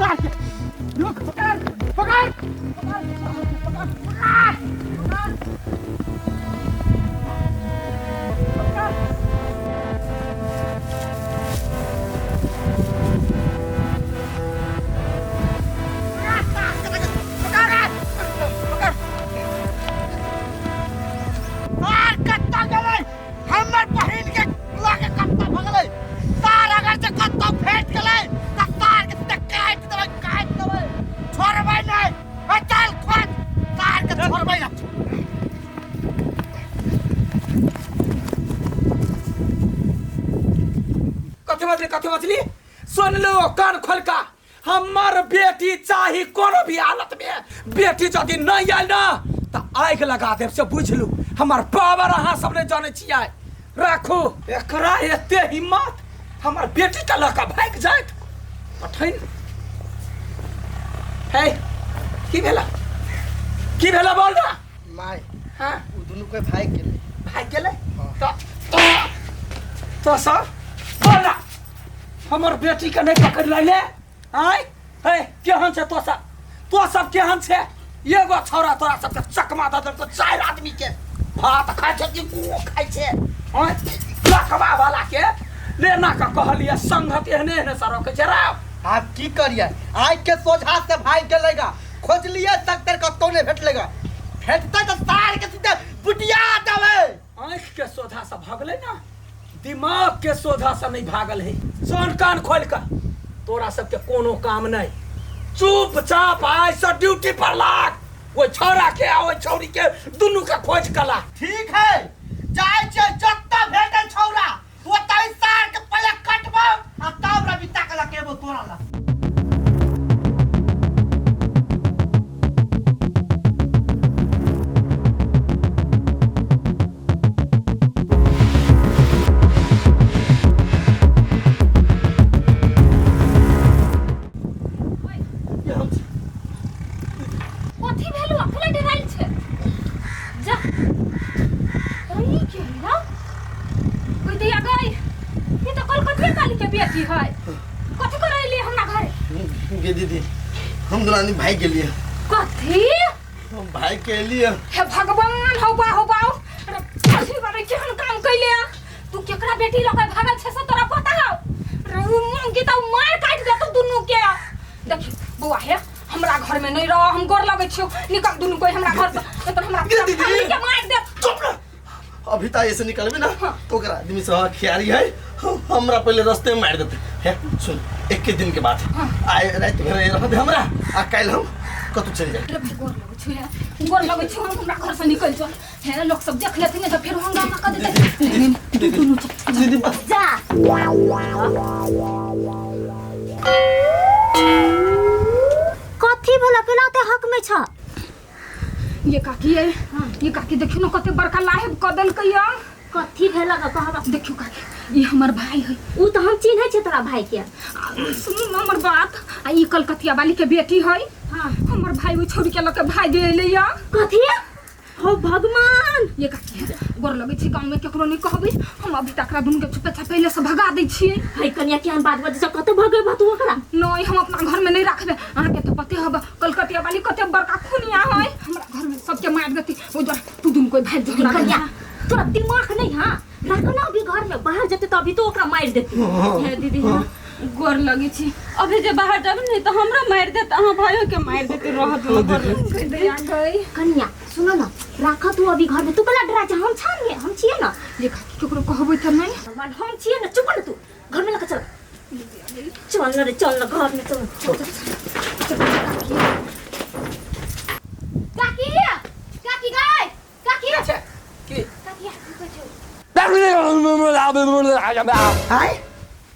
सार के रुक पकड़ पकड़ पकड़ पकड़ पकड़ पकड़। आर कत्ता गेलै हमर बहिन के लऽ के कत्ता भगलै तार अगर जे कत्ता भेट गेलै तऽ तार के सीधा काटि देबै काटि देबै छोड़बै नहि ए चल खोज तार के छोड़बै ना। कथी मछली कथी मछली सुन लो कान खोलका हमर बेटी चाही कोनो भी हालत में बेटी यदि नहीं आयल ना तऽ आगि लगा देब से बुझि लू हमर पावर अहाँ सब नहि जानै छियै। राखू एकरा एते हिम्मत हमर बेटी के लऽ कऽ भागि जायत पठैन हे। की भेला की भेला बोल ना। माय हाँ ओ दुनू कोई भागि गेलै। भागि गेलै? तऽ तो सर बोल ना हमर बेटी के नहीं पकड़ ले आय हे। केहन छै तो सब तो सब केहन छै? एगो छौड़ा तोरा सबके चकमा दऽ देलकौ चारि आदमी के भात खाइ छै कि गुओ खाइ छै? आँय लकवा वाला के लेना के कहलियै संगत एहने एहने से रखै छै राव। आब की करियै आँखि के सोझा से भागि गेलैगा खोजलियै सकतर कतौ नहि भेटलैगा भेटतै तऽ सार के सीधे बुटिया देबै। आँखि के सोझा से भगलै ना दिमाग के सोझा से नहीं भागल है। सुन कान खोल के तोरा सबके कोनो काम नहीं चुपचाप आइ से ड्यूटी पर लाग ओहि छौड़ा के आ ओहि छौड़ी के दुनू के खोज कला। ठीक है जाइ छियै जतऽ भेटै छौड़ा ओतहि सार के पहिले कटबौ आ तब रविता के लकेबो तोरा लग। कथी भेलौ? अखने डरायल छै जा। अरे ई के है ना? कोई दैया गई ई तऽ कलकतिया काली के बेटी है। कथी करे एली हमरा घरे? गे दीदी हम दुनू आदमी भागि गेलियै। कथी? हम भागि के एलियै। हे भगवान हौ बा हौ बा। अरे कथी बारे केहन काम कैले? तू केकरा बेटी लऽ के भागल छै से तोरा पता हौ? रे उ मंगी तऽ मार काटि देतौ दुनू के। देखी बौआ हे हमरा घर में नहीं रह हम गोर लगै छियौ निकल दुनू कोई हमरा घर से नहीं तऽ हमरा गे दीदी। फैमिली के मार देत। चुप रह अभी तो ऐसे निकलबे ना हाँ। तो ओकरा आदमी से खियारी है हमरा पहले रास्ते में मार देते है। सुन एक दिन के बात हाँ। आए रात भर रह दे हमरा आ काल हम कतौ चल जाए। अरे भाई गोर लगै छियौ हे गोर लगै छियौ हम हमरा घर से निकल चल हे लोग सब देख लेथिन तऽ फेर हंगामा कर देतै। नहीं, नहीं, तू दुनू चल। दीदी बस जा। कथी भेल केना ते हक में छ? ये काकी है ये काकी देखियो न कते बड़का लाहेब क देलकै या। कथी भेल ग कहब? देखियो काकी ई हमर भाई है। उ तऽ हम चिन्है छियै तोरा भाई के। आ, सुनू न हमर बात आ ई कलकतिया वाली के बेटी है। हाँ। हमर भाई ओइ छोड़ी के लऽ के भागि गेलै या। कथी? हो भगवान। ये काकी है गोर लगै छै गाँव में केकरो नहीं कहबै हम अभी तक एकरा दुनू के छुपे छपैले से भगा दै छियै। है कनिया केहन बात बजै छ कतौ भगेबह तू ओकरा? नहीं हम अपना घर में नहीं रखबै अहाँ के तो पते हब कलकतिया वाली कते बड़का खुनिया है हमरा घर में सबके मार देती। ओ जो तू दुनू कोई भाग जो हमरा कनिया घर। तोरा दिमाग नहीं हाँ राख ना अभी घर में बाहर जेते तो अभी तो ओकरा मार देती। हे दीदी हाँ गोर लगै छी अभी जे बाहर जाबे नहीं तो हमरा मार देत अहाँ भाइयों के मार देते रहत हम गोर लगै छी। दया गई। कनिया सुनो ना राख तू अभी घर में तू कला डरा जा हम छान हम छियै ना। ये काकी केकरो कहबै त नहीं। भगवान हम छियै ना चुप ना तू घर में लके चल चल ना रे चल ना घर में चल चल चल। काकी काकी गई काकी के छै की काकी की कहै छौ? आय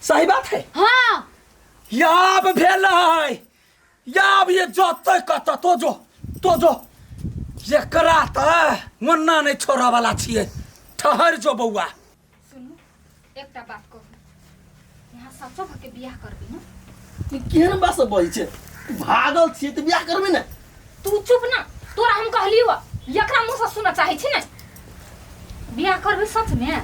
सही बात है। हाँ याब भेलै याब ये जतै कतऽ तो जो तो जो एकरा तऽ मुन्ना नहीं छोड़ऽ वाला छियै ठहर जो बौआ। सुनू एकटा बात कहू यहाँ सचो भके बियाह करबी ना? ई केहन बात सब बजै छै भागल छियै तऽ बियाह करबै ने। तू चुप ना तोरा हम कहलियौ एकरा मुँह से सुनऽ चाहै छी ने बियाह करबी सच में?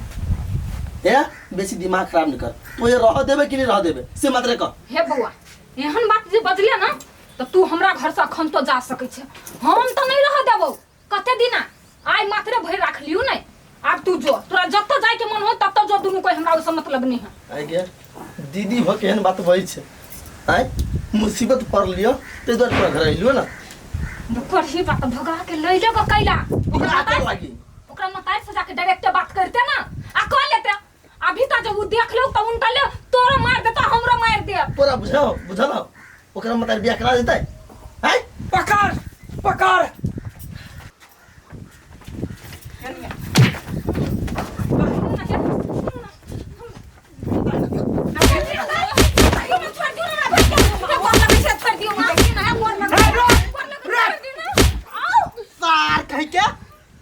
ए बेसी दिमाग खराब नहीं कर तो ये रह देबे कि नहीं रह देबे से मात्र कह। हे बौआ एहन बात जे बजले ना तऽ तू हमरा घर से अखन तो जा सकै छै हम तऽ नहीं रह देबौ कते दिना आइ मात्रे भरि राख लियौ नहीं आब तू जो तोरा जतऽ जाय के मन हो ततऽ जो दुनू कोई हमरा ओहिसँ मतलब नहीं है आइ गे दीदी भ केहन बात भइ छै आइ मुसीबत पड़ लियो ताहि दुआरे तोरा घर अइलियो ना करही बात भगा के लै ले गो कैला ओकरा आकर लागी ओकरा मताई से जाके डायरेक्ट बात करते ना आ कह लेते अभी ता जब वो देख लो तो उनका ले तोरो मार देता हमरो मार दे तोरा बुझाओ बुझल हौ ओकरा मतारी बियाह करा देतै आइ पकड़ पकड़ सार कहि के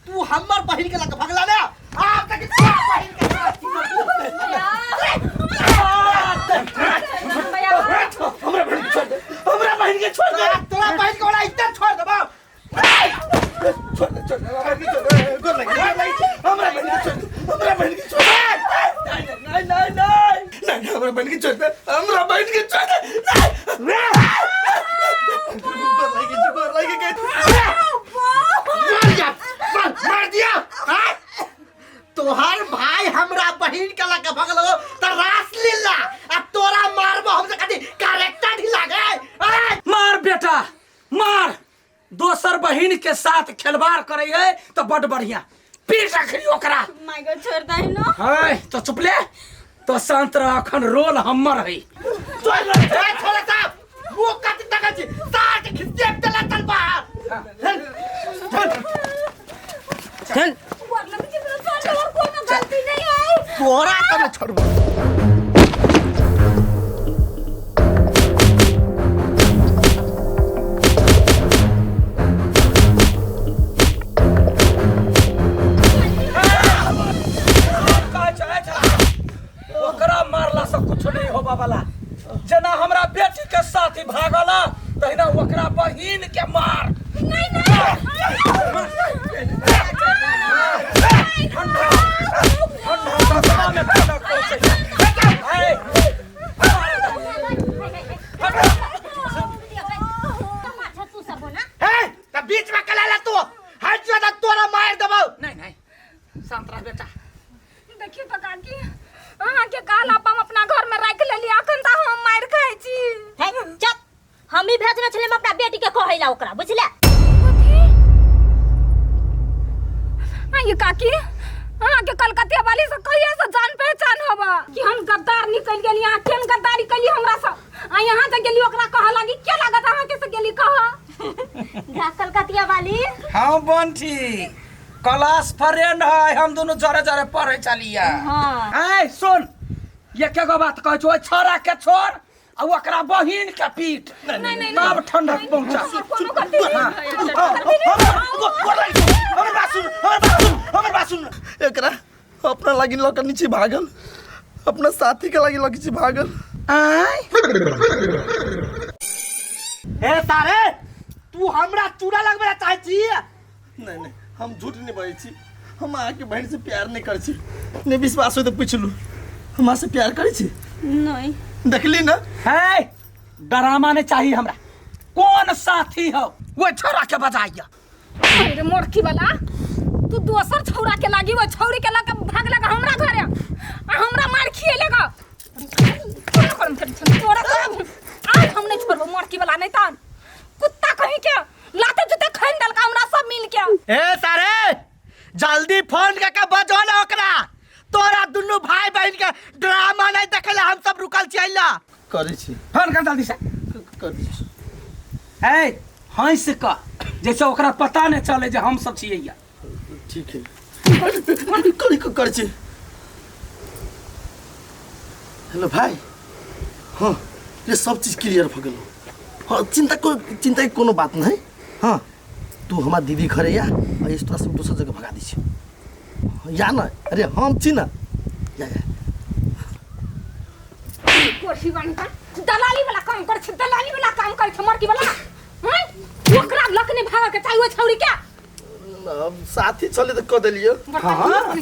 तू हमर बहिन के लग भगला ना आब तक तोरा बहिन के हमरा बहिन के छोड़ दे हमरा बहिन के छोड़ दे तोरा बहिन के ओला इतना छोड़ देबो छोड़ दे छोड़ दे हमरा बहिन के छोड़ दे गोर लगी गोर लगी हमरा बहिन के छोड़ दे हमरा बहिन के छोड़ दे नहीं नहीं नहीं नहीं नहीं हमरा बहिन के छोड़ दे हमरा बहिन के छोड़ दे नहीं गोर लगी गोर लगी के मार दिया मार मार दिया हाँ? तोहर भाई हमरा बहिन के लग भगलो त रास लीला आ तोरा मारबो हम से कथी करेक्टर ढिला गए मार बेटा मार दोसर बहिन के साथ खेलवाड़ करे है तो बड बढ़िया पीट रखली ओकरा my God छोड़ दही ना है तो चुप ले तो शांत रह अखन रोल हमर है ए, छोड़ा साहब वो कथी तक छी सार के खिसिया चला चल बाहर चल गलती नहीं है तोरा त न छोड़बो ओकरा मारला से कुछ नहीं होबा वाला जेना हमरा बेटी के साथ ही भागला तहिना ओकरा बहिन के मार नहीं नहीं ठंडा ठंडा ससुरा में ठंडा पहुंचे है ए त बीच में कला ला तू हट जा त तोरा मार देबो नहीं नहीं शांत रह बेटा देखियो तो काकी अहाँ के काल हम अपना घर में राख लेली अखन त हम मार खाइ छी है चुप हम ही भेजने छले हम अपना बेटी के कहैला ओकरा बुझले ये काकी अहाँ के कलकतिया वाली से कहिया से जान पहचान होबा कि हम गद्दार निकल गेली अहाँ केहन गद्दारी कैली हमरा से आ यहाँ से गेली ओकरा कह लागी के लागत अहाँ के से गेली कह गा कलकतिया वाली हाँ बंठी क्लास फ्रेंड है हम दोनों जरे जरे पढ़े चलिया हाँ आय सुन एके गो बात कहै छौ छोरा के छोड़ आ ओकरा बहिन के पीट नहीं, नहीं, तब ठंडक पहुंचा कोनो गलती नहीं हमर बात सुन हमर बात सुन हमर बात सुन एकरा अपना लागी लऽ कऽ नीचे भागल अपना साथी के लागी लऽ के नीचे भागल आय ए सारे तू हमरा चूड़ा लगबे ला चाहै छी नहीं नहीं हम झूठ नहीं बजै छी हम अहाँके बहिन से प्यार नहीं करै छी नहीं विश्वास हो तऽ पूछि लू हम अहाँ से प्यार करै छी नहीं देखली ना है डरामा नहीं चाहिए हमरा कौन साथी हो वो छोरा के बजाइया अरे मोरखी वाला तू दोसर छौरा के लागी वो छौरी के लग भाग लगा हमरा घरे आ हमरा मार खिए लगा तोरा करम कर तोरा करम आज हम नहीं छोड़बो मोरखी वाला नहीं तान कुत्ता कहीं के लाते जूते खैन दलका हमरा सब मिल के ए सारे जल्दी फोन करके बजो ना ओकरा तोरा दुनू भाई बहन के ड्रामा नहीं देखे ला हम सब रुकल छी अइला करै छी फोन कर जल्दी से करै छी है हंस क जैसे ओकरा पता नहीं चले जे हम सब छियै या ठीक है करी करै छी हेलो भाई हाँ ये सब चीज क्लियर भ गेलो हाँ चिंता को चिंता के कोनो बात नहीं हाँ तू हमार दीदी घरे या और इस तोरा सब दोसर जगह भगा दी छी या ना अरे हम छी ना या या कोठी बन कर दलाली वाला काम कर छै दलाली वाला काम कर छै मरकी वाला हैं ओकरा लक नहीं भागे के चाहिए ओ छौरी के अब साथी चले तऽ कऽ देलियै हाँ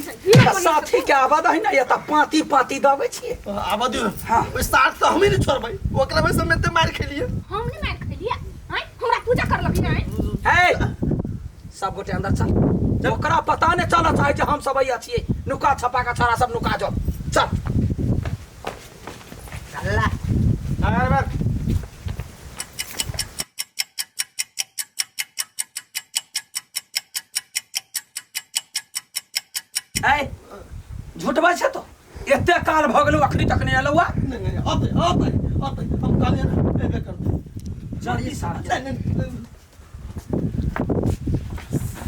साथी के आवाज है ना ये तऽ पाती पाती दबै छियै आबऽ दियौ हाँ। ओहि साथ तऽ हमही नहि छोड़बै ओकरा वजह से हम एते मारि खेलियै हम नहीं सब गोटे अंदर चल। ओकरा पता नहीं चलऽ चाहे जे हम सब अइया छियै। नुका छपा के छोरा सब नुका जाओ। चल चल। अगर ऐ झूठबै छै तो एते काल भऽ गेलौ अखनी तक नहि एलौ। नहीं नहीं, आते आते आते, हम कहलिए ना एबे करते। जल्दी सारा। नहीं नहीं नहीं।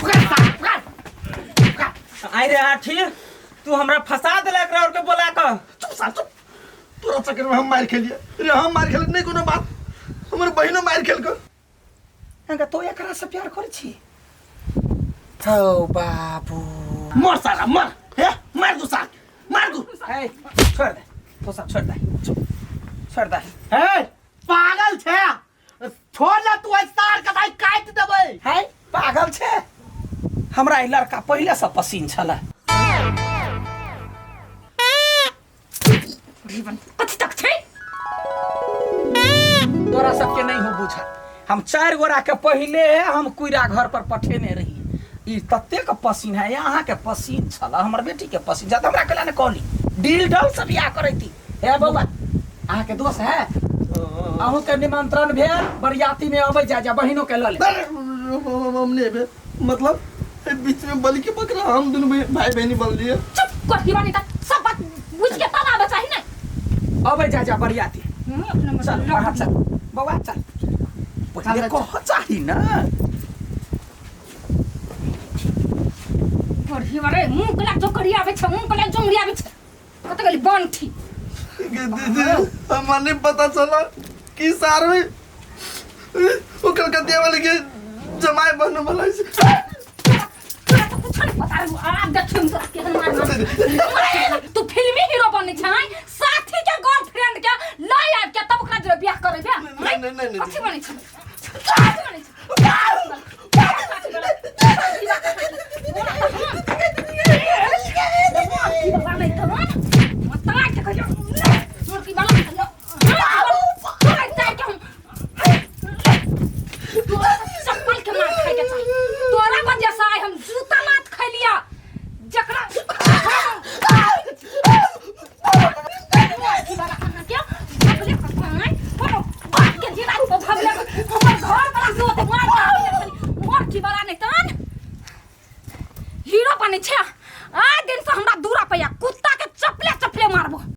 पकड़ सार, पकड़ पकड़। आई रे आठी, तू हमरा फंसा देलक रे और के बोला के। चुप सार चुप, तोरा चक्कर में हम मार खेलिए रे। हम मार खेल नहीं कोनो बात, हमर बहिनो मार खेल को। अंगा तो एकरा से प्यार करै छी? हौ बाबू, मर साला मर, हे मार दू सार मार दू। ए छोड़ दे तो सब, छोड़ दे छोड़ दे। हे पागल छे, छोड़ ना तू, ऐ सार के भाई काट देबै। है पागल छे, हमरा ई लड़का पहिले से पसीन छला। कथी तक छै? तोरा सबके नहीं हो बुझल, हम 4 गोरा के पहिले हम कुइरा घर पर पठेने रही। ई ततेक पसीन है अहाँ के पसीन छला, हमर बेटी के पसीन छला, हमरा कहला ने कहली डील डल से बियाह करैती। हे बौआ, अहाँ के दोस्त है, अहूँ के निमंत्रण भेल, बरियाती में अबै जा जा, बहिनो के लऽ ले। अरे, हम नहीं एबे, मतलब ए बीच में बलि के बकरा हम दोनों भाई बहनी बन लिए। चुप कर दीवानी, तक सब बात बुझ के तब आबे चाही ने। अबै जा जा बरियाती। अपने चल अहाँ चल बौआ चल, पहिले कह चाही ना। पढ़ी रे मुंह कला जोकरी आबै छै, मुंह कला जोंगरी आबै छै, कत गेली बंठी? गे दीदी, हमरा नहीं पता चला कि सार में वो कलकतिया वाले के जमाए बनने वाला है। तोरा तो कुछ नहीं पता रे, आब देखियो तोरा केहन मार मार। तू फिल्मी हीरो बनै छै, साथी के गर्लफ्रेंड के लय आबि के तब ओकरा जरे बियाह करेबे? नहीं नहीं नहीं नहीं। कथी बनै छै, कथी बनै छै? चप्पल के मार खाए के चाही तोरा वजह से, आइ हम जूता मात खैलिया जकरा हीरो बनै छै। आइ दिन से हमरा 2 रुपैआ कुत्ता